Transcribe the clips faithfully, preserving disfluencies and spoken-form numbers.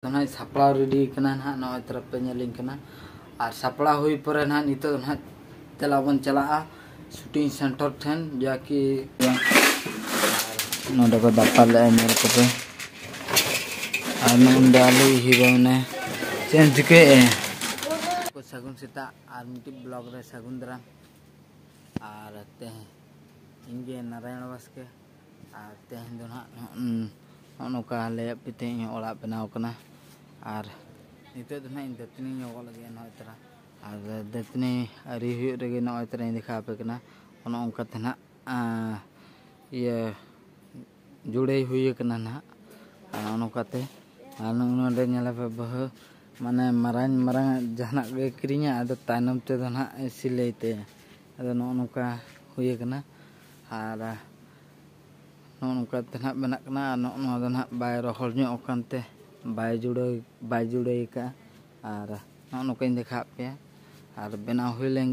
ᱱᱚᱜᱼᱚᱭ ᱥᱟᱯᱲᱟᱣ ᱨᱮᱰᱤ ᱠᱟᱱᱟ ᱱᱟᱦᱟᱜ, ᱱᱚᱜᱼᱚᱭ ᱛᱟᱨᱟ ᱯᱮ ᱧᱮᱞᱤᱧ ᱠᱟᱱᱟ᱾ ᱟᱨ ᱥᱟᱯᱲᱟᱣ ᱦᱩᱭ ᱯᱚᱨᱮ ᱱᱟᱦᱟᱜ ᱱᱤᱛᱚᱜ ᱫᱚ ᱱᱟᱦᱟᱜ ᱪᱟᱞᱟᱜ ᱵᱚᱱ ᱪᱟᱞᱟᱜᱼᱟ ᱥᱩᱴᱤᱝ ᱥᱮᱱᱴᱟᱨ ᱴᱷᱮᱱ, ᱡᱟᱠᱤ ᱱᱚᱰᱮ ᱠᱚ ᱫᱟᱯᱟᱞ ᱞᱮᱜᱼᱟ, ᱧᱮᱞ ᱠᱚᱯᱮ᱾ ᱟᱨ ᱱᱚᱜᱼᱚᱭ ᱟᱞᱮ ᱦᱤᱨᱳ ᱢᱮᱱᱟᱭ, ᱪᱮᱫ ᱮᱢ ᱪᱤᱠᱟᱹᱭᱮᱫᱼᱟ? ᱥᱟᱹᱜᱩᱱ ᱥᱮᱛᱟᱜ, ᱟᱨ ᱢᱤᱫᱴᱤᱡ ᱵᱞᱚᱜ ᱨᱮ ᱥᱟᱹᱜᱩᱱ ᱫᱟᱨᱟᱢ᱾ ᱟᱨ ᱛᱮᱦᱮᱧ ᱤᱧ ᱜᱮ ᱱᱟᱨᱟᱭᱚᱬ ᱵᱟᱥᱠᱮ᱾ ᱟᱨ ᱛᱮᱦᱮᱧ ᱫᱚ ᱱᱟᱦᱟᱜ ᱱᱚᱜᱼᱚ ᱱᱚᱝᱠᱟ ᱟᱞᱮᱭᱟᱜ ᱯᱤᱛᱷᱟᱹ ᱤᱧᱟᱹᱜ ᱚᱲᱟᱜ ᱵᱮᱱᱟᱣ ᱠᱟᱱᱟ᱾ ᱟᱨ ᱱᱤᱛᱚᱜ ᱫᱚ ᱱᱟᱦᱟᱜ ᱤᱧ ᱫᱟᱹᱛᱟᱹᱱᱤ ᱧᱚᱜᱚᱜ ᱞᱟᱹᱜᱤᱫ ᱱᱚᱜᱼᱚᱭ ᱛᱟᱨᱟ᱾ ᱟᱨ ᱫᱟᱹᱛᱟᱹᱱᱤ ᱟᱹᱣᱨᱤ ᱦᱩᱭᱩᱜ ᱨᱮᱜᱮ ᱱᱚᱜᱼᱚᱭ ᱛᱟᱨᱟ ᱤᱧ ᱫᱮᱠᱷᱟᱣ ᱟᱯᱮ ᱠᱟᱱᱟ᱾ ᱚᱱᱮ ᱚᱱᱠᱟ ᱛᱮ ᱱᱟᱦᱟᱜ, ᱟᱸ, ᱤᱭᱟᱹ ᱡᱩᱲᱟᱹᱭ ᱦᱩᱭ ᱟᱠᱟᱱᱟ ᱱᱟᱦᱟᱜ᱾ ᱟᱨ ᱱᱚᱜᱼᱚ ᱱᱚᱝᱠᱟ ᱛᱮ, ᱟᱨ ᱱᱚᱜᱼᱚ ᱱᱚᱰᱮ ᱧᱮᱞ ᱟᱯᱮ ᱵᱟᱹᱦᱩ, ᱢᱟᱱᱮ ᱢᱟᱨᱟᱝ ᱢᱟᱨᱟᱝ ᱟᱜ ᱡᱟᱦᱟᱱᱟᱜ ᱜᱮ ᱠᱤᱨᱤᱧᱟ, ᱟᱫᱚ ᱛᱟᱭᱱᱚᱢ ᱛᱮᱫᱚ ᱱᱟᱦᱟᱜ ᱥᱤᱞᱟᱹᱭ ᱛᱟᱭᱟ᱾ ᱟᱫᱚ ᱱᱚᱜᱼᱚ ᱱᱚᱝᱠᱟ ᱦᱩᱭ ᱟᱠᱟᱱᱟ᱾ ᱟᱨ ᱱᱚᱜᱼᱚ ᱱᱚᱝᱠᱟ ᱛᱮ ᱱᱟᱦᱟᱜ ᱵᱮᱱᱟᱜ ᱠᱟᱱᱟ᱾ ᱟᱨ ᱱᱚᱜᱼᱚ ᱱᱚᱣᱟ ᱫᱚ ᱱᱟᱦᱟᱜ ᱵᱟᱭ ᱨᱚᱦᱚᱲ ᱧᱚᱜ ᱟᱠᱟᱱ ᱛᱮ ᱵᱟᱭ ᱡᱩᱲᱟᱹᱣ, ᱵᱟᱭ ᱡᱩᱲᱟᱹᱭ ᱟᱠᱟᱫᱼᱟ᱾ ᱟᱨ ᱱᱚᱜᱼᱚ ᱱᱚᱝᱠᱟᱧ ᱫᱮᱠᱷᱟᱣᱟᱫ ᱯᱮᱭᱟ᱾ ᱟᱨ ᱵᱮᱱᱟᱣ ᱦᱩᱭ ᱞᱮᱱ,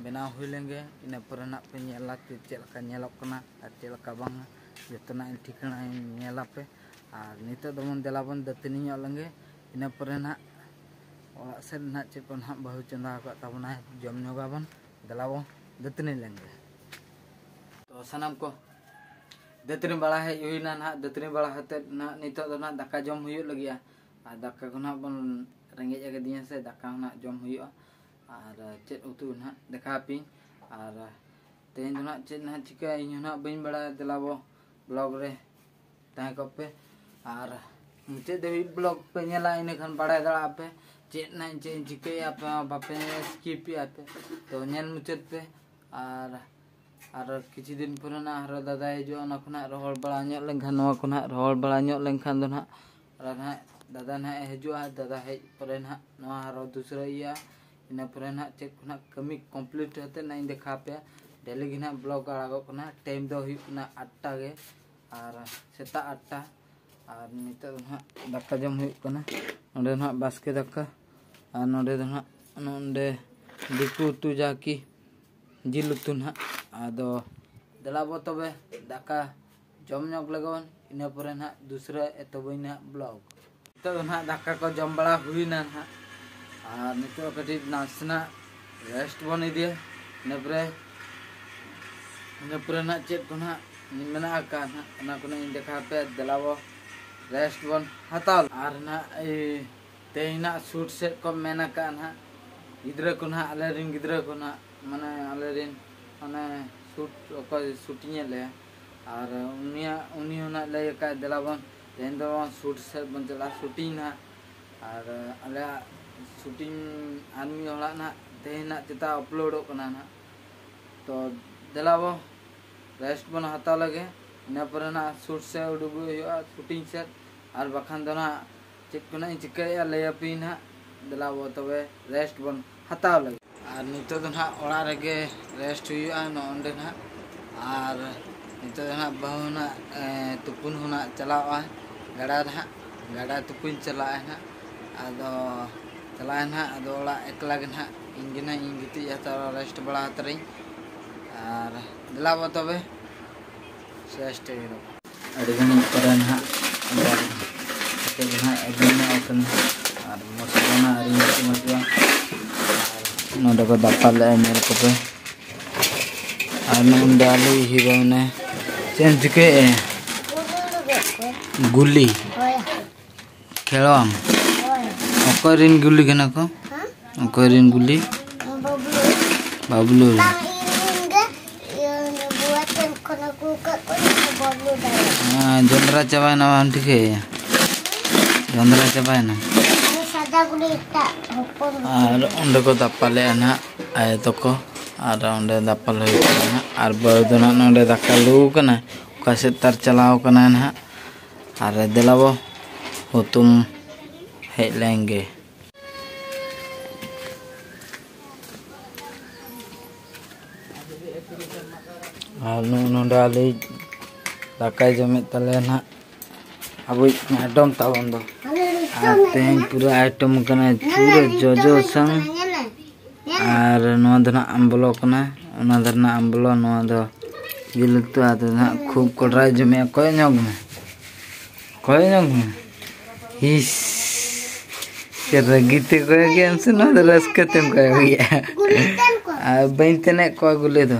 ᱵᱮᱱᱟᱣ ᱦᱩᱭ ᱞᱮᱱ ᱜᱮ, ᱤᱱᱟᱹ ᱯᱚᱨᱮ ᱱᱟᱦᱟᱜ ᱯᱮ ᱧᱮᱞᱟ ᱪᱮᱫ, ᱪᱮᱫ ᱞᱮᱠᱟ ᱧᱮᱞᱚᱜ ᱠᱟᱱᱟ ᱟᱨ ᱪᱮᱫ ᱞᱮᱠᱟ ᱵᱟᱝ, ᱡᱚᱛᱚᱱᱟᱜ ᱤᱧ ᱴᱷᱤᱠᱟᱹᱱᱟᱧ ᱧᱮᱞ ᱟᱯᱮ᱾ ᱟᱨ ᱱᱤᱛᱚᱜ ᱫᱚᱵᱚᱱ ᱫᱮᱞᱟ ᱵᱚᱱ ᱫᱟᱹᱛᱟᱹᱱᱤ ᱧᱚᱜ ᱞᱮᱱ ᱜᱮ, ᱤᱱᱟᱹ ᱯᱚᱨᱮ ᱱᱟᱦᱟᱜ ᱚᱲᱟᱜ ᱥᱮᱫ ᱱᱟᱦᱟᱜ ᱪᱮᱫ ᱠᱚ ᱱᱟᱦᱟᱜ ᱵᱟᱹᱦᱩ ᱪᱚᱸᱫᱟ ᱟᱠᱟᱫ ᱛᱟᱵᱚᱱᱟᱭ, ᱡᱚᱢ ᱧᱚᱜᱟᱵᱚᱱ᱾ ᱫᱮᱞᱟ ᱵᱚᱱ ᱫᱟᱹᱛᱟᱹᱱᱤ ᱞᱮᱱ ᱜᱮ᱾ ᱛᱚ ᱥᱟᱱᱟᱢ ᱠᱚ ᱫᱟᱹᱛᱟᱹᱱᱤ ᱵᱟᱲᱟ ᱦᱮᱡ ᱦᱩᱭᱱᱟ ᱱᱟᱦᱟᱜ᱾ ᱫᱟᱹᱛᱟᱹᱱᱤ ᱵᱟᱲᱟ ᱠᱟᱛᱮᱫ ᱱᱟᱦᱟᱜ ᱱᱤᱛᱚᱜ ᱫᱚ ᱱᱟᱦᱟᱜ ᱫᱟᱠᱟ ᱡᱚᱢ ᱦᱩᱭᱩᱜ ᱞᱟᱹᱜᱤᱫᱼᱟ᱾ ᱟᱨ ᱫᱟᱠᱟ ᱠᱚ ᱱᱟᱦᱟᱜ ᱵᱚᱱ, ᱨᱮᱸᱜᱮᱡ ᱟᱠᱟᱫᱤᱧᱟ ᱥᱮ, ᱫᱟᱠᱟ ᱦᱚᱸ ᱱᱟᱦᱟᱜ ᱡᱚᱢ ᱦᱩᱭᱩᱜᱼᱟ᱾ ᱟᱨ ᱪᱮᱫ ᱩᱛᱩ ᱱᱟᱦᱟᱜ ᱫᱮᱠᱷᱟᱣ ᱟᱯᱮᱭᱟᱹᱧ᱾ ᱟᱨ ᱛᱮᱦᱮᱧ ᱫᱚ ᱱᱟᱦᱟᱜ ᱪᱮᱫ ᱱᱟᱦᱟᱜ ᱪᱤᱠᱟᱹᱭᱟ, ᱤᱧ ᱦᱚᱸ ᱱᱟᱦᱟᱜ ᱵᱟᱹᱧ ᱵᱟᱲᱟᱭᱟ᱾ ᱫᱮᱞᱟ ᱵᱚ ᱵᱞᱚᱜ ᱨᱮ ᱛᱟᱦᱮᱸ ᱠᱚᱜ ᱯᱮ᱾ ᱟᱨ ᱢᱩᱪᱟᱹᱫ ᱫᱷᱟᱹᱵᱤᱡ ᱵᱞᱚᱜ ᱯᱮ ᱧᱮᱞᱟ, ᱤᱱᱟᱹᱠᱷᱟᱱ ᱵᱟᱲᱟᱭ ᱫᱟᱲᱮᱭᱟᱜᱼᱟ ᱯᱮ ᱪᱮᱫ ᱱᱟᱦᱟᱜ ᱪᱮᱫ ᱤᱧ ᱪᱤᱠᱟᱹᱭᱟ᱾ ᱟᱯᱮ ᱦᱚᱸ ᱵᱟᱯᱮ ᱥᱠᱤᱯ ᱮᱜᱼᱟ ᱯᱮ, ᱛᱚ ᱧᱮᱞ ᱢᱩᱪᱟᱹᱫ ᱯᱮ᱾ ᱟᱨ, ᱟᱨ ᱠᱤᱪᱷᱩ ᱫᱤᱱ ᱯᱚᱨᱮ ᱱᱟᱦᱟᱜ ᱟᱨᱦᱚᱸ ᱫᱟᱫᱟᱭ ᱦᱤᱡᱩᱜᱼᱟ, ᱚᱱᱟ ᱠᱷᱚᱱᱟᱜ ᱨᱚᱦᱚᱲ ᱵᱟᱲᱟ ᱧᱚᱜ ᱞᱮᱱᱠᱷᱟᱱ, ᱱᱚᱣᱟ ᱠᱚ ᱱᱟᱦᱟᱜ ᱨᱚᱦᱚᱲ ᱵᱟᱲᱟ ᱧᱚᱜ ᱞᱮᱱᱠᱷᱟᱱ ᱫᱚ ᱱᱟᱦᱟᱜ, ᱟᱨ ᱱᱟᱦᱟᱜ ᱫᱟᱫᱟ ᱱᱟᱦᱟᱜ ᱮ ᱦᱤᱡᱩᱜᱼᱟ᱾ ᱫᱟᱫᱟ ᱦᱮᱡ ᱯᱚᱨᱮ ᱱᱟᱦᱟᱜ ᱱᱚᱣᱟ ᱟᱨᱦᱚᱸ ᱫᱩᱥᱨᱟᱹ ᱤᱭᱟᱹ, ᱤᱱᱟᱹ ᱯᱚᱨᱮ ᱱᱟᱦᱟᱜ ᱪᱮᱫ ᱠᱚ ᱱᱟᱦᱟᱜ ᱠᱟᱹᱢᱤ ᱠᱚᱢᱯᱞᱤᱴ ᱠᱟᱛᱮᱫ ᱱᱟᱦᱟᱜ ᱤᱧ ᱫᱮᱠᱷᱟᱣ ᱟᱯᱮᱭᱟ᱾ ᱰᱮᱞᱤ ᱜᱮ ᱱᱟᱦᱟᱜ ᱵᱞᱚᱜ ᱟᱲᱟᱜᱚᱜ ᱠᱟᱱᱟ᱾ ᱴᱟᱭᱤᱢ ᱫᱚ ᱦᱩᱭᱩᱜ ᱠᱟᱱᱟ ᱟᱴᱴᱟ ᱜᱮ, ᱟᱨ ᱥᱮᱛᱟᱜ ᱟᱴᱴᱟ᱾ ᱟᱨ ᱱᱤᱛᱚᱜ ᱫᱚ ᱱᱟᱦᱟᱜ ᱫᱟᱠᱟ ᱡᱚᱢ ᱦᱩᱭᱩᱜ ᱠᱟᱱᱟ᱾ ᱱᱚᱸᱰᱮ ᱱᱟᱦᱟᱜ ᱵᱟᱥᱠᱮ ᱫᱟᱠᱟ, ᱟᱨ ᱱᱚᱸᱰᱮ ᱫᱚ ᱱᱟᱦᱟᱜ, ᱱᱚᱸᱰᱮ ᱫᱤᱠᱩ ᱩᱛᱩ, ᱡᱟ ᱠᱤ ᱡᱤᱞ ᱩᱛᱩ ᱱᱟᱦᱟᱜ᱾ ᱟᱫᱚ ᱫᱮᱞᱟ ᱵᱚ ᱛᱚᱵᱮ ᱫᱟᱠᱟ ᱡᱚᱢ ᱧᱚᱜ ᱞᱮᱜᱮ ᱵᱚᱱ, ᱤᱱᱟᱹ ᱯᱚᱨᱮ ᱱᱟᱦᱟᱜ ᱫᱩᱥᱨᱟᱹ ᱮᱛᱚᱦᱚᱵᱟᱹᱧ ᱱᱟᱦᱟᱜ ᱵᱞᱚᱜ᱾ ᱱᱤᱛᱚᱜ ᱫᱚ ᱱᱟᱦᱟᱜ ᱫᱟᱠᱟ ᱠᱚ ᱡᱚᱢ ᱵᱟᱲᱟ ᱦᱩᱭᱱᱟ ᱱᱟᱦᱟᱜ, ᱟᱨ ᱱᱤᱛᱚᱜ ᱠᱟᱹᱴᱤᱡ ᱱᱟᱥᱮᱱᱟᱜ ᱨᱮᱥᱴ ᱵᱚᱱ ᱤᱫᱤᱭᱟ᱾ ᱤᱱᱟᱹ ᱯᱚᱨᱮ ᱤᱱᱟᱹ ᱯᱚᱨᱮ ᱱᱟᱦᱟᱜ ᱪᱮᱫ ᱠᱚ ᱱᱟᱦᱟᱜ ᱢᱮᱱᱟᱜ ᱟᱠᱟᱫ ᱱᱟᱦᱟᱜ, ᱚᱱᱟ ᱠᱚ ᱱᱟᱦᱟᱜ ᱤᱧ ᱫᱮᱠᱷᱟᱣ ᱟᱯᱮᱭᱟ᱾ ᱫᱮᱞᱟ ᱵᱚ ᱨᱮᱥᱴ ᱵᱚᱱ ᱦᱟᱛᱟᱣ᱾ ᱟᱨ ᱱᱟᱦᱟᱜ ᱛᱮᱦᱮᱧ ᱱᱟᱦᱟᱜ ᱥᱩᱴ ᱥᱮᱫ ᱠᱚ ᱢᱮᱱ ᱟᱠᱟᱫ ᱱᱟᱦᱟᱜ, ᱜᱤᱫᱽᱨᱟᱹ ᱠᱚ ᱱᱟᱦᱟᱜ, ᱟᱞᱮ ᱨᱮᱱ ᱜᱤᱫᱽᱨᱟᱹ ᱠᱚ ᱱᱟᱦᱟᱜ, ᱢᱟᱱᱮ ᱟᱞᱮ ᱨᱮᱱ ᱢᱟᱱᱮ ᱥᱩᱴ ᱚᱠᱚᱭ ᱥᱩᱴᱤᱝ ᱮᱫ ᱞᱮᱭᱟ, ᱟᱨ ᱩᱱᱤᱭᱟᱜ ᱩᱱᱤ ᱦᱚᱸ ᱱᱟᱦᱟᱜ ᱞᱟᱹᱭ ᱟᱠᱟᱫ, ᱫᱮᱞᱟ ᱵᱚᱱ ᱛᱮᱦᱮᱧ ᱫᱚ ᱥᱩᱴ ᱥᱮᱫ ᱵᱚᱱ ᱪᱟᱞᱟᱜᱼᱟ, ᱥᱩᱴᱤᱝ ᱱᱟᱦᱟᱜ᱾ ᱟᱨ ᱟᱞᱮᱭᱟᱜ ᱥᱩᱴᱤᱝ ᱟᱨ ᱢᱤᱫ ᱦᱚᱲᱟᱜ ᱱᱟᱦᱟᱜ ᱛᱮᱦᱮᱧ ᱱᱟᱦᱟᱜ ᱪᱮᱛᱟ ᱟᱯᱞᱳᱰᱚᱜ ᱠᱟᱱᱟ ᱱᱟᱦᱟᱜ᱾ ᱛᱚ ᱫᱮᱞᱟ ᱵᱚ ᱨᱮᱥᱴ ᱵᱚᱱ ᱦᱟᱛᱟᱣ ᱞᱮᱜᱮ, ᱤᱱᱟᱹ ᱯᱚᱨᱮ ᱱᱟᱦᱟᱜ ᱥᱩᱴ ᱥᱮᱫ ᱩᱰᱩᱠᱚᱜ ᱦᱩᱭᱩᱜᱼᱟ, ᱥᱩᱴᱤᱝ ᱥᱮᱫ᱾ ᱟᱨ ᱵᱟᱠᱷᱟᱱ ᱫᱚ ᱱᱟᱦᱟᱜ ᱪᱮᱫ ᱠᱚ ᱱᱟᱦᱟᱜ ᱤᱧ ᱪᱤᱠᱟᱹᱭᱮᱫᱼᱟ ᱞᱟᱹᱭ ᱟᱯᱮᱭᱟᱹᱧ ᱱᱟᱦᱟᱜ᱾ ᱫᱮᱞᱟ ᱵᱚ ᱛᱚᱵᱮ ᱨᱮᱥᱴ ᱵᱚᱱ ᱦᱟᱛᱟᱣ ᱞᱮᱜᱮ᱾ ᱟᱨ ᱱᱤᱛᱚᱜ ᱫᱚ ᱱᱟᱦᱟᱜ ᱚᱲᱟᱜ ᱨᱮᱜᱮ ᱨᱮᱥᱴ ᱦᱩᱭᱩᱜᱼᱟ, ᱱᱚᱜᱼᱚ ᱱᱚᱸᱰᱮ ᱱᱟᱦᱟᱜ᱾ ᱟᱨ ᱱᱤᱛᱚᱜ ᱫᱚ ᱱᱟᱦᱟᱜ ᱵᱟᱹᱦᱩ ᱱᱟᱦᱟᱜ ᱛᱩᱯᱩᱱ ᱦᱚᱸ ᱱᱟᱦᱟᱜ ᱪᱟᱞᱟᱣᱚᱜᱼᱟ ᱜᱟᱰᱟ ᱱᱟᱦᱟᱜ, ᱜᱟᱰᱟ ᱛᱩᱯᱩᱧ ᱪᱟᱞᱟᱜᱼᱟ ᱱᱟᱦᱟᱜ᱾ ᱟᱫᱚ ᱪᱟᱞᱟᱜᱼᱟ ᱱᱟᱦᱟᱜ, ᱟᱫᱚ ᱚᱲᱟᱜ ᱮᱠᱞᱟ ᱜᱮ ᱱᱟᱦᱟᱜ, ᱤᱧ ᱜᱮ ᱱᱟᱦᱟᱜ ᱤᱧ ᱜᱤᱛᱤᱡ ᱦᱟᱛᱟᱲᱚᱜᱼᱟ, ᱨᱮᱥᱴ ᱵᱟᱲᱟ ᱦᱟᱛᱟᱲᱟᱹᱧ᱾ ᱟᱨ ᱫᱮᱞᱟ ᱵᱚ ᱛᱚᱵᱮ ᱨᱮᱥᱴ ᱦᱩᱭᱩᱜᱼᱟ᱾ ᱟᱹᱰᱤ ᱜᱷᱟᱹᱲᱤᱡ ᱯᱚᱨᱮ ᱱᱟᱦᱟᱜ ᱟᱵᱟᱨ ᱠᱟᱛᱮ ᱜᱮ ᱱᱟᱦᱟᱜ ᱮᱠᱫᱚᱢ ᱧᱚᱜ ᱠᱟᱱᱟ᱾ ᱟᱨ ᱢᱚᱥᱞᱟ ᱱᱟᱦᱟᱜ ᱟᱹᱣᱨᱤ ᱢᱚᱥᱞᱟ᱾ ᱟᱨ ᱱᱚᱰᱮ ᱠᱚ ᱫᱟᱯᱟᱞ ᱞᱮᱜᱼᱟ, ᱧᱮᱞ ᱠᱚᱯᱮ᱾ ᱟᱨ ᱱᱚᱜᱼᱚᱭ ᱱᱚᱰᱮ ᱟᱞᱮ ᱦᱤᱨᱳ ᱢᱮᱱᱟᱭᱟ᱾ ᱪᱮᱫ ᱮᱢ ᱪᱤᱠᱟᱹᱭᱮᱫᱼᱟ? ᱜᱩᱞᱤ᱾ ᱠᱷᱮᱞᱣᱟᱱ᱾ ᱚᱠᱚᱭ ᱨᱮᱱ ᱜᱩᱞᱤ ᱠᱟᱱᱟ ᱠᱚ? ᱚᱠᱚᱭ ᱨᱮᱱ ᱜᱩᱞᱤ? ᱵᱟᱵᱞᱩ᱾ ᱵᱟᱵᱞᱩ ᱨᱮᱱ᱾ ᱵᱟᱝ, ᱤᱧ ᱨᱮᱱ ᱜᱮ, ᱤᱭᱟᱹ, ᱵᱩᱣᱟᱹ ᱴᱷᱮᱱ ᱠᱷᱚᱱ ᱟᱹᱜᱩ ᱟᱠᱟᱫ ᱠᱚᱣᱟ, ᱵᱟᱵᱞᱩ ᱫᱟᱫᱟ᱾ ᱦᱮᱸ, ᱡᱚᱸᱰᱨᱟ ᱪᱟᱵᱟᱭᱮᱱᱟ, ᱵᱟᱢ ᱴᱷᱤᱠᱟᱹᱭᱮᱫᱼᱟ? ᱡᱚᱸᱰᱨᱟ ᱪᱟᱵᱟᱭᱮᱱᱟ᱾ ᱟᱨ ᱥᱟᱫᱟ ᱜᱩᱞᱤ ᱮᱴᱟᱜ ᱦᱚᱯᱚᱱ ᱦᱚᱯᱚᱱ᱾ ᱟᱨ ᱚᱸᱰᱮ ᱠᱚ ᱫᱟᱯᱟᱞᱮᱜᱼᱟ ᱱᱟᱦᱟᱜ ᱟᱭᱳ ᱛᱟᱠᱚ, ᱟᱨ ᱚᱸᱰᱮ ᱫᱟᱯᱟᱞ ᱦᱩᱭᱩᱜ ᱠᱟᱱᱟ ᱱᱟᱦᱟᱜ᱾ ᱟᱨ ᱵᱟᱹᱦᱩ ᱫᱚ ᱱᱟᱦᱟᱜ ᱱᱚᱸᱰᱮ ᱫᱟᱠᱟ ᱞᱩ ᱠᱟᱱᱟ, ᱚᱠᱟ ᱥᱮᱫ ᱛᱟᱨ ᱪᱟᱞᱟᱣ ᱠᱟᱱᱟᱭ ᱱᱟᱦᱟᱜ᱾ ᱟᱨ ᱫᱮᱞᱟᱵᱚ ᱦᱩᱛᱩᱢ ᱦᱮᱡ ᱞᱮᱱ ᱜᱮ᱾ ᱟᱨ ᱱᱚᱜᱼᱚ ᱱᱚᱰᱮ ᱟᱞᱮ ᱫᱟᱠᱟᱭ ᱡᱚᱢᱮᱫ ᱛᱟᱞᱮᱭᱟ ᱱᱟᱦᱟᱜ ᱟᱵᱚᱭᱤᱡ ᱢᱮᱰᱚᱢ ᱛᱟᱵᱚᱱ ᱫᱚ᱾ ᱟᱨ ᱛᱮᱦᱮᱧ ᱯᱩᱨᱟᱹ ᱟᱭᱴᱮᱢ ᱠᱟᱱᱟ ᱯᱩᱨᱟᱹ ᱡᱚᱡᱚ ᱥᱟᱝ᱾ ᱟᱨ ᱱᱚᱣᱟ ᱫᱚ ᱱᱟᱜ ᱟᱢᱵᱞᱚ ᱠᱟᱱᱟ, ᱚᱱᱟ ᱫᱚ ᱱᱟᱜ ᱟᱢᱵᱞᱚ, ᱱᱚᱣᱟ ᱫᱚ ᱡᱤᱞ ᱩᱛᱩ, ᱟᱫᱚ ᱱᱟᱜ ᱠᱷᱩᱵ ᱠᱚᱰᱨᱟᱭ ᱡᱚᱢᱮᱜᱼᱟ᱾ ᱠᱚᱭᱚᱜ ᱧᱚᱜ ᱢᱮ, ᱠᱚᱭᱚᱜ ᱧᱚᱜ ᱢᱮ᱾ ᱤᱥ, ᱨᱟᱹᱜᱤ ᱛᱮ ᱠᱚᱭᱚᱜ ᱜᱮᱭᱟ ᱥᱮ ᱱᱚᱣᱟ ᱫᱚ ᱨᱟᱹᱥᱠᱟᱹ ᱛᱮᱢ ᱠᱚᱭᱚᱜ ᱜᱮᱭᱟ? ᱟᱨ ᱵᱟᱹᱧ ᱛᱮᱱᱮᱫ ᱠᱚᱣᱟ ᱜᱩᱞᱟᱹ ᱫᱚ᱾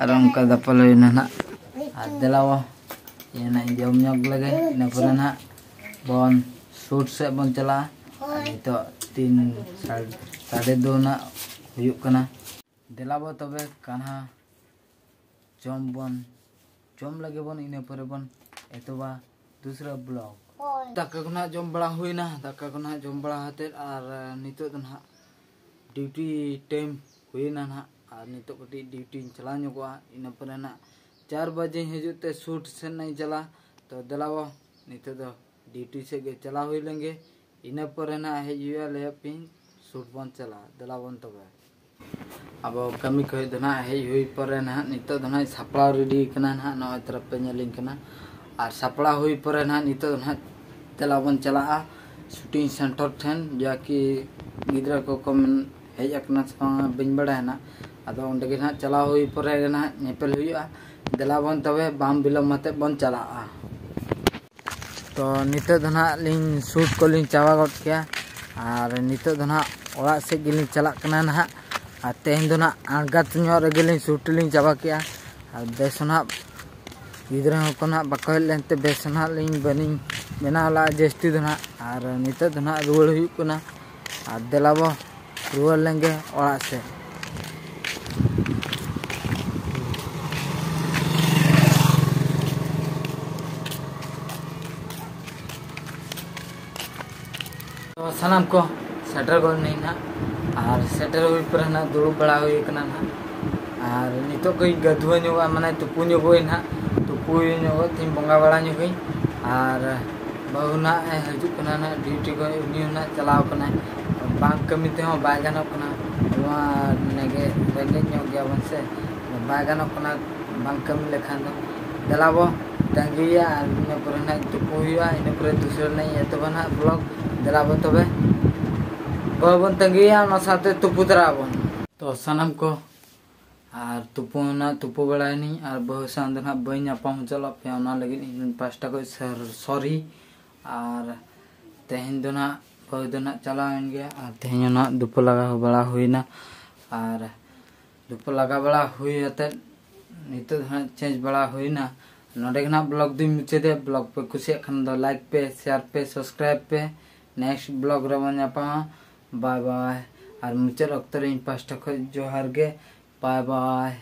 ᱟᱨ ᱚᱱᱠᱟ ᱫᱟᱯᱟᱞ ᱦᱩᱭᱱᱟ ᱱᱟᱦᱟᱜ᱾ ᱟᱨ ᱫᱮᱞᱟᱣᱟ, ᱤᱭᱟᱹ ᱱᱟᱜ ᱤᱧ ᱡᱚᱢ ᱧᱚᱜ ᱞᱮᱜᱮ, ᱤᱱᱟᱹ ᱯᱚᱨᱮ ᱱᱟᱦᱟᱜ ᱵᱚᱱ ᱥᱩᱴ ᱥᱮᱫ ᱵᱚᱱ ᱪᱟᱞᱟᱜᱼᱟ᱾ ᱟᱨ ᱱᱤᱛᱚᱜ ᱛᱤᱱ ᱥᱟᱲ-, ᱥᱟᱲᱮ ᱫᱩ ᱱᱟᱜ ᱦᱩᱭᱩᱜ ᱠᱟᱱᱟ᱾ ᱫᱮᱞᱟ ᱵᱚ ᱛᱚᱵᱮ ᱠᱟᱱᱦᱟ ᱡᱚᱢ ᱵᱚᱱ, ᱡᱚᱢ ᱞᱟᱹᱜᱤᱫ ᱵᱚᱱ, ᱤᱱᱟᱹ ᱯᱚᱨᱮ ᱵᱚᱱ ᱮᱛᱚᱦᱚᱵᱟ ᱫᱩᱥᱨᱟ ᱵᱞᱚᱜ᱾ ᱫᱟᱠᱟ ᱠᱚ ᱱᱟᱦᱟᱜ ᱡᱚᱢ ᱵᱟᱲᱟ ᱦᱩᱭᱱᱟ, ᱫᱟᱠᱟ ᱠᱚ ᱱᱟᱦᱟᱜ ᱡᱚᱢ ᱵᱟᱲᱟ ᱠᱟᱛᱮᱫ ᱟᱨ, ᱟᱨ ᱱᱤᱛᱚᱜ ᱫᱚ ᱱᱟᱦᱟᱜ ᱰᱤᱭᱩᱴᱤ ᱴᱟᱭᱤᱢ ᱦᱩᱭᱱᱟ ᱱᱟᱦᱟᱜ, ᱟᱨ ᱱᱤᱛᱚᱜ ᱠᱟᱹᱴᱤᱡ ᱰᱤᱭᱩᱴᱤᱧ ᱪᱟᱞᱟᱣ ᱧᱚᱜᱚᱜᱼᱟ᱾ ᱤᱱᱟᱹ ᱯᱚᱨᱮ ᱱᱟᱦᱟᱜ ᱪᱟᱨ ᱵᱟᱡᱮᱧ ᱦᱤᱡᱩᱜ ᱛᱮ ᱥᱩᱴ ᱥᱮᱫ ᱱᱟᱜ ᱤᱧ ᱪᱟᱞᱟᱜᱼᱟ᱾ ᱛᱚ ᱫᱮᱞᱟ ᱵᱚ, ᱱᱤᱛᱚᱜ ᱫᱚ ᱰᱤᱭᱩᱴᱤ ᱥᱮᱫ ᱜᱮ ᱪᱟᱞᱟᱣ ᱦᱩᱭ ᱞᱮᱱ ᱜᱮ, ᱤᱱᱟᱹ ᱯᱚᱨᱮ ᱱᱟᱦᱟᱜ ᱦᱮᱡ ᱦᱩᱭᱩᱜᱼᱟ, ᱞᱟᱹᱭᱟᱫ ᱯᱮᱭᱟᱹᱧ ᱥᱩᱴ ᱵᱚᱱ ᱪᱟᱞᱟᱜᱼᱟ᱾ ᱫᱮᱞᱟ ᱵᱚᱱ ᱛᱚᱵᱮ᱾ ᱟᱵᱚ ᱠᱟᱹᱢᱤ ᱠᱷᱚᱡ ᱫᱚ ᱱᱟᱦᱟᱜ ᱦᱮᱡ ᱦᱩᱭ ᱯᱚᱨᱮ ᱱᱟᱦᱟᱜ ᱱᱤᱛᱚᱜ ᱫᱚ ᱱᱟᱦᱟᱜ ᱥᱟᱯᱲᱟᱣ ᱨᱮᱰᱤ ᱠᱟᱱᱟ ᱱᱟᱦᱟᱜ, ᱱᱚᱜᱼᱚᱭ ᱛᱚᱨᱚᱯ ᱯᱮ ᱧᱮᱞᱤᱧ ᱠᱟᱱᱟ᱾ ᱟᱨ ᱥᱟᱯᱲᱟᱣ ᱦᱩᱭ ᱯᱚᱨᱮ ᱱᱟᱦᱟᱜ ᱱᱤᱛᱚᱜ ᱫᱚ ᱱᱟᱦᱟᱜ ᱫᱮᱞᱟ ᱵᱚᱱ ᱪᱟᱞᱟᱜᱼᱟ ᱥᱩᱴᱤᱝ ᱥᱮᱱᱴᱟᱨ ᱴᱷᱮᱱ, ᱡᱟ ᱠᱤ ᱜᱤᱫᱽᱨᱟᱹ ᱠᱚᱠᱚ ᱢᱮᱱ ᱦᱮᱡ ᱟᱠᱟᱱᱟ ᱥᱮ ᱵᱟᱝ ᱵᱟᱹᱧ ᱵᱟᱲᱟᱭᱟ ᱱᱟᱦᱟᱜ᱾ ᱟᱫᱚ ᱚᱸᱰᱮ ᱜᱮ ᱱᱟᱦᱟᱜ ᱪᱟᱞᱟᱣ ᱦᱩᱭ ᱯᱚᱨᱮ ᱜᱮ ᱱᱟᱦᱟᱜ ᱧᱮᱯᱮᱞ ᱦᱩᱭᱩᱜᱼᱟ᱾ ᱫᱮᱞᱟ ᱵᱚᱱ ᱛᱚᱵᱮ ᱵᱟᱝ ᱵᱤᱞᱚᱢ ᱟᱛᱮᱫ ᱵᱚᱱ ᱪᱟᱞᱟᱜᱼᱟ᱾ ᱛᱚ ᱱᱤᱛᱚᱜ ᱫᱚ ᱱᱟᱦᱟᱜ ᱞᱤᱧ ᱥᱩᱴ ᱠᱚᱞᱤᱧ ᱪᱟᱵᱟ ᱜᱚᱫ ᱠᱮᱜᱼᱟ, ᱟᱨ ᱱᱤᱛᱚᱜ ᱫᱚ ᱱᱟᱦᱟᱜ ᱚᱲᱟᱜ ᱥᱮᱫ ᱜᱮᱞᱤᱧ ᱪᱟᱞᱟᱜ ᱠᱟᱱᱟ ᱱᱟᱦᱟᱜ᱾ ᱟᱨ ᱛᱮᱦᱮᱧ ᱫᱚ ᱱᱟᱦᱟᱜ ᱟᱬᱜᱟᱛ ᱧᱚᱜ ᱨᱮᱜᱮ ᱞᱤᱧ ᱥᱩᱴ ᱞᱤᱧ ᱪᱟᱵᱟ ᱠᱮᱜᱼᱟ᱾ ᱟᱨ ᱵᱮᱥ ᱱᱟᱦᱟᱜ ᱜᱤᱫᱽᱨᱟᱹ ᱦᱚᱸᱠᱚ ᱱᱟᱦᱟᱜ ᱵᱟᱠᱚ ᱦᱮᱡ ᱞᱮᱱᱛᱮ ᱵᱮᱥ ᱱᱟᱦᱟᱜ ᱞᱤᱧ ᱵᱟᱹᱞᱤᱧ ᱵᱮᱱᱟᱣ ᱞᱟᱜᱼᱟ ᱡᱟᱹᱥᱛᱤ ᱫᱚ ᱱᱟᱦᱟᱜ᱾ ᱟᱨ ᱱᱤᱛᱚᱜ ᱫᱚ ᱱᱟᱦᱟᱜ ᱨᱩᱣᱟᱹᱲ ᱦᱩᱭᱩᱜ ᱠᱟᱱᱟ᱾ ᱟᱨ ᱫᱮᱞᱟ ᱵᱚ ᱨᱩᱣᱟᱹᱲ ᱞᱮᱱᱜᱮ ᱚᱲᱟᱜ ᱥᱮᱫ᱾ ᱛᱚ ᱥᱟᱱᱟᱢ ᱠᱚ ᱥᱮᱴᱮᱨ ᱜᱚᱫ ᱱᱟᱹᱧ ᱱᱟᱦᱟᱜ, ᱟᱨ ᱥᱮᱴᱮᱨ ᱦᱩᱭ ᱯᱚᱨᱮ ᱱᱟᱦᱟᱜ ᱫᱩᱲᱩᱵ ᱵᱟᱲᱟ ᱦᱩᱭ ᱠᱟᱱᱟ ᱱᱟᱦᱟᱜ᱾ ᱟᱨ ᱱᱤᱛᱚᱜ ᱠᱟᱹᱡ ᱜᱟᱹᱫᱷᱩᱣᱟᱹ ᱧᱚᱜᱚᱜᱼᱟ, ᱢᱟᱱᱮ ᱛᱩᱯᱩ ᱧᱚᱜᱚᱜ ᱟᱹᱧ ᱱᱟᱦᱟᱜ, ᱛᱩᱯᱩ ᱧᱚᱜᱚᱜ ᱛᱤᱧ ᱵᱚᱸᱜᱟ ᱵᱟᱲᱟ ᱧᱚᱜᱟᱹᱧ᱾ ᱟᱨ ᱵᱟᱹᱦᱩ ᱱᱟᱦᱟᱜ ᱮ ᱦᱤᱡᱩᱜ ᱠᱟᱱᱟ ᱱᱟᱦᱟᱜ ᱰᱤᱭᱩᱴᱤ ᱠᱷᱚᱱ, ᱩᱱᱤ ᱦᱚᱸ ᱱᱟᱦᱟᱜ ᱪᱟᱞᱟᱣ ᱠᱟᱱᱟᱭ᱾ ᱵᱟᱝ ᱠᱟᱹᱢᱤ ᱛᱮᱦᱚᱸ ᱵᱟᱭ ᱜᱟᱱᱚᱜ ᱠᱟᱱᱟ, ᱱᱚᱣᱟ ᱨᱮᱸᱜᱮᱡ, ᱨᱮᱸᱜᱮᱡ ᱧᱚᱜ ᱜᱮᱭᱟᱵᱚᱱ ᱥᱮ, ᱵᱟᱭ ᱜᱟᱱᱚᱜ ᱠᱟᱱᱟ ᱵᱟᱝ ᱠᱟᱹᱢᱤ ᱞᱮᱠᱷᱟᱱ ᱫᱚ᱾ ᱫᱮᱞᱟ ᱵᱚ ᱛᱟᱺᱜᱤᱭᱟ, ᱟᱨ ᱤᱱᱟᱹ ᱯᱚᱨᱮ ᱱᱟᱦᱟᱜ ᱛᱩᱯᱩ ᱦᱩᱭᱩᱜᱼᱟ, ᱤᱱᱟᱹ ᱯᱚᱨᱮ ᱫᱩᱥᱨᱟᱹ ᱱᱟᱦᱟᱜ ᱤᱧ ᱮᱛᱚᱦᱚᱵᱟ ᱱᱟᱦᱟᱜ ᱵᱞᱚᱜ᱾ ᱫᱮᱞᱟ ᱵᱚ ᱛᱚᱵᱮ, ᱵᱟᱹᱦᱩ ᱵᱚᱱ ᱛᱟᱺᱜᱤᱭᱟ, ᱚᱱᱟ ᱥᱟᱶᱛᱮ ᱛᱩᱯᱩ ᱛᱚᱨᱟ ᱟᱵᱚᱱ᱾ ᱛᱚ ᱥᱟᱱᱟᱢ ᱠᱚ, ᱟᱨ ᱛᱩᱯᱩ ᱱᱟᱦᱟᱜ ᱛᱩᱯᱩ ᱵᱟᱲᱟᱭᱮᱱᱟᱹᱧ, ᱟᱨ ᱵᱟᱹᱦᱩ ᱥᱟᱶ ᱫᱚ ᱱᱟᱦᱟᱜ ᱵᱟᱹᱧ ᱧᱟᱯᱟᱢ ᱦᱚᱪᱚ ᱞᱮᱫ ᱯᱮᱭᱟ, ᱚᱱᱟ ᱞᱟᱹᱜᱤᱫ ᱤᱧ ᱯᱟᱥᱴᱟ ᱠᱷᱚᱱ ᱥᱚᱨ-, ᱥᱚᱨᱤ᱾ ᱟᱨ ᱛᱮᱦᱮᱧ ᱫᱚ ᱱᱟᱦᱟᱜ ᱵᱟᱹᱦᱩ ᱫᱚ ᱱᱟᱦᱟᱜ ᱪᱟᱞᱟᱣᱮᱱ ᱜᱮᱭᱟ, ᱟᱨ ᱛᱮᱦᱮᱧ ᱦᱚᱸ ᱱᱟᱦᱟᱜ ᱫᱩᱯᱟᱹ ᱞᱟᱜᱟᱣ ᱵᱟᱲᱟ ᱦᱩᱭᱱᱟ᱾ ᱟᱨ ᱫᱩᱯᱟᱹ ᱞᱟᱜᱟ ᱵᱟᱲᱟ ᱦᱩᱭ ᱟᱛᱮᱫ ᱱᱤᱛᱚᱜ ᱫᱚ ᱱᱟᱦᱟᱜ ᱪᱮᱧᱡᱽ ᱵᱟᱲᱟ ᱦᱩᱭᱱᱟ᱾ ᱱᱚᱰᱮ ᱜᱮ ᱱᱟᱦᱟᱜ ᱵᱞᱚᱜ ᱫᱩᱧ ᱢᱩᱪᱟᱹᱫᱮᱫ᱾ ᱵᱞᱚᱜ ᱯᱮ ᱠᱩᱥᱤᱭᱟᱜ ᱠᱷᱟᱱ ᱫᱚ ᱞᱟᱭᱤᱠ ᱯᱮ, ᱥᱮᱭᱟᱨ ᱯᱮ, ᱥᱟᱵᱥᱠᱨᱟᱭᱤᱵ ᱯᱮ᱾ ᱱᱮᱠᱥᱴ ᱵᱞᱚᱜ ᱨᱮᱵᱚᱱ ᱧᱟᱯᱟᱢᱟ᱾ ᱵᱟᱭ ᱵᱟᱭ᱾ ᱟᱨ ᱢᱩᱪᱟᱹᱫ ᱚᱠᱛᱚ ᱨᱮ ᱤᱧ ᱯᱟᱥᱴᱟ ᱠᱷᱚᱱ ᱡᱚᱦᱟᱨ ᱜᱮ᱾ ᱵᱟᱭ ᱵᱟᱭ᱾